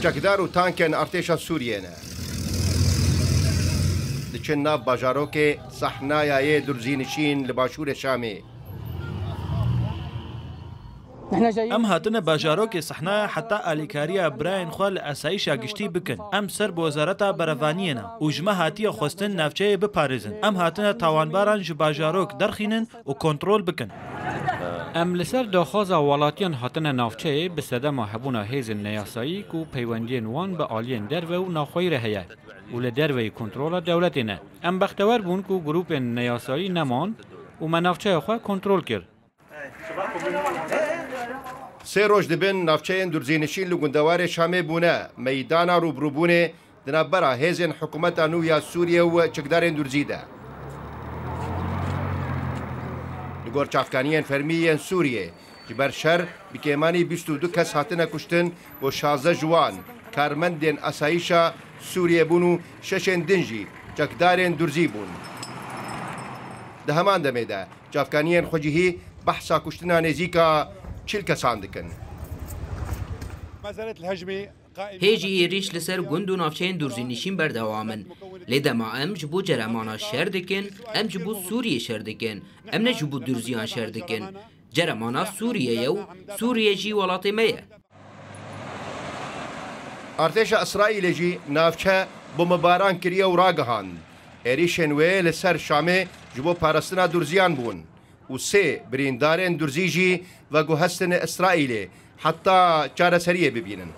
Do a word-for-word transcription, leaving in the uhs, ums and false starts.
Çekdar û tankên artêşa Sûriyê ne. Diçin nav bajarokê Sehnaya yê durzînişîn li başûrê Şamê. Em hatine bajarokê Sehnaya heta alîkariya birayên xwe li esayîşa giştî bikin. Em ser bi Wezareta Berevaniyê ne û ji me hatiye xwestin navçeyê biparêzin. Em hatine tawanbaran ji bajarok derxînin û kontrol bikin. Em li ser daxwaza welatiyan hatine navçeyê bi sedema hebûna hêzên neyasayî ku peywendiyên wan bi aliyên derve û navxweyî re heye û li derveyî kontrola dewletê ne. Em bextewer bûn ku grûpên neyasayî neman û me navçeya xwe kontrol kir. Sê roj dibin navçeyên durzînişîn li gundewarê Şamê bûne meydana rûbirûbûnê di navbera hêzên hikûmeta nû ya Sûriye û çekdarên durzî de. Li gor çavkaniyên fermî yên Sûriyê, ji ber şer bi kêmanî bîst û du kes hatine kuştin û şazdeh ji wan karmendên asayîşa Sûriyê bûn û şeşên din jî çekdarên durzî bûn. Di heman demê de çavkaniyên xwecihî behsa kuştina nêzîka çil kesan dikin. Hê jî êrîş li ser gund û navçeyên durzînişîn berdewam in. Lê dema em ji bo ceremana şer dikin, em ji bo Sûriyê şer dikin. Em ne ji bo durziyan şer dikin. Ceremana Sûriye ye û Sûriye jî welatê me ye. Artêşa Îsraîlê jî navçe bombebaran kiriye û ragihand. Êrîşên wê li ser Şamê ji bo parastina durziyan bûn û sê birîndarên durzî jî veguhestine Îsraîlê heta çareseriyê bibînin.